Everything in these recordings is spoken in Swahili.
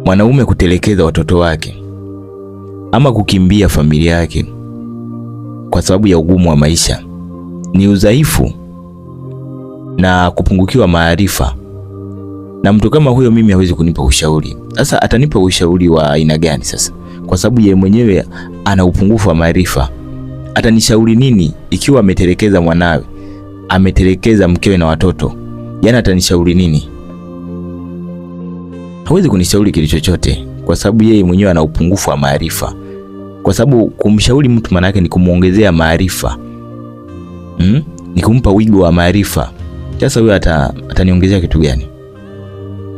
Mwanaume kutelekeza watoto wake ama kukimbia familia yake kwa sababu ya ugumu wa maisha ni udhaifu na kupungukiwa maarifa, na mtu kama huyo mimi hawezi kunipa ushauri. Sasa atanipa ushauri wa aina gani sasa? Kwa sababu yeye mwenyewe ana upungufu wa maarifa. Atanishauri nini ikiwa ametelekeza mwanawe, ametelekeza mkewe na watoto? Yaani atanishauri nini? Hawezi kunishauri kitu chochote, kwa sababu yeye mwenyewe ana upungufu wa maarifa. Kwa sababu kumshauri mtu maana yake ni kumuongezea maarifa, Ni kumpa wigo wa maarifa. Sasa huyo ataniongezea kitu gani?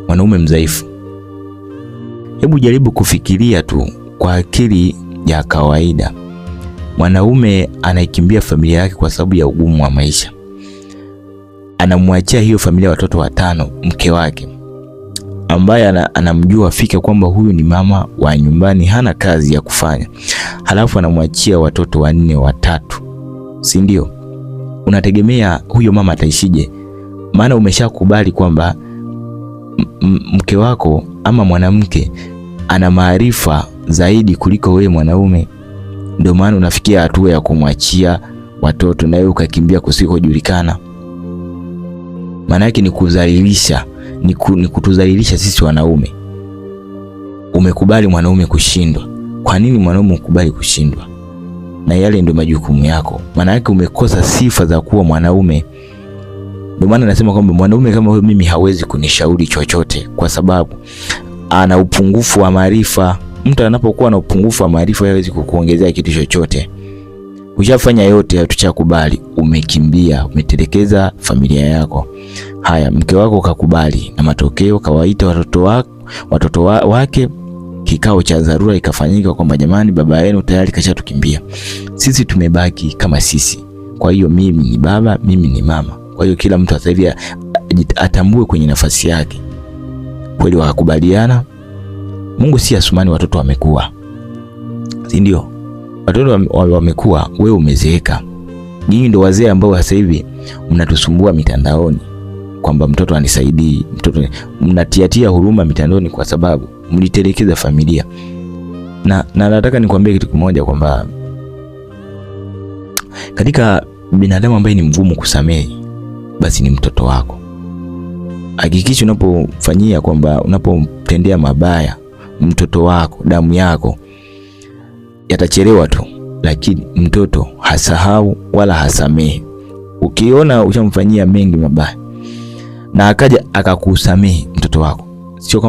Mwanaume mdhaifu. Hebu jaribu kufikiria tu kwa akili ya kawaida. Mwanaume anaikimbia familia yake kwa sababu ya ugumu wa maisha, anamwachia hiyo familia watoto watano, mke wake ambaye anamjua fika kwamba huyu ni mama wa nyumbani, hana kazi ya kufanya, halafu anamwachia watoto wanne watatu, si ndio? Unategemea huyo mama ataishije? Maana umeshakubali kwamba mke wako ama mwanamke ana maarifa zaidi kuliko wewe mwanaume, ndio maana unafikia hatua ya kumwachia watoto na wewe ukakimbia kusikojulikana. Maana yake ni kudhalilisha, ni kutudhalilisha sisi wanaume. Umekubali mwanaume kushindwa. Kwa nini mwanaume ukubali kushindwa? Na yale ndio majukumu yako. Maana yake umekosa sifa za kuwa mwanaume. Ndio maana nasema kwamba mwanaume kama huyo mimi hawezi kunishauri chochote, kwa sababu ana upungufu wa maarifa. Mtu anapokuwa na upungufu wa maarifa hawezi kukuongezea kitu chochote. Ushafanya yote, hatuchakubali, umekimbia, umetelekeza familia yako. Haya, mke wako kakubali, na matokeo kawaita watoto wake, kikao cha dharura ikafanyika kwamba jamani, baba yenu tayari kashatukimbia, sisi tumebaki kama sisi. Kwa hiyo mimi ni baba, mimi ni mama. Kwa hiyo kila mtu sasa hivi atambue kwenye nafasi yake. Kweli wakakubaliana. Mungu si Asumani, watoto wamekuwa, si ndio? Watoto wamekuwa, wewe umezeeka. Nyinyi ndio wazee ambao sasa hivi mnatusumbua mitandaoni kwamba mtoto anisaidii, mtoto mnatiatia huruma mitandaoni kwa sababu mlitelekeza familia. Na nataka nikwambie kitu kimoja kwamba katika binadamu ambaye ni mgumu kusamehe basi ni mtoto wako. Hakikisha unapofanyia kwamba unapomtendea mabaya mtoto wako, damu yako, yatachelewa tu, lakini mtoto hasahau wala hasamehe. Ukiona ushamfanyia mengi mabaya na akaja akakusamehe mtoto wako, sio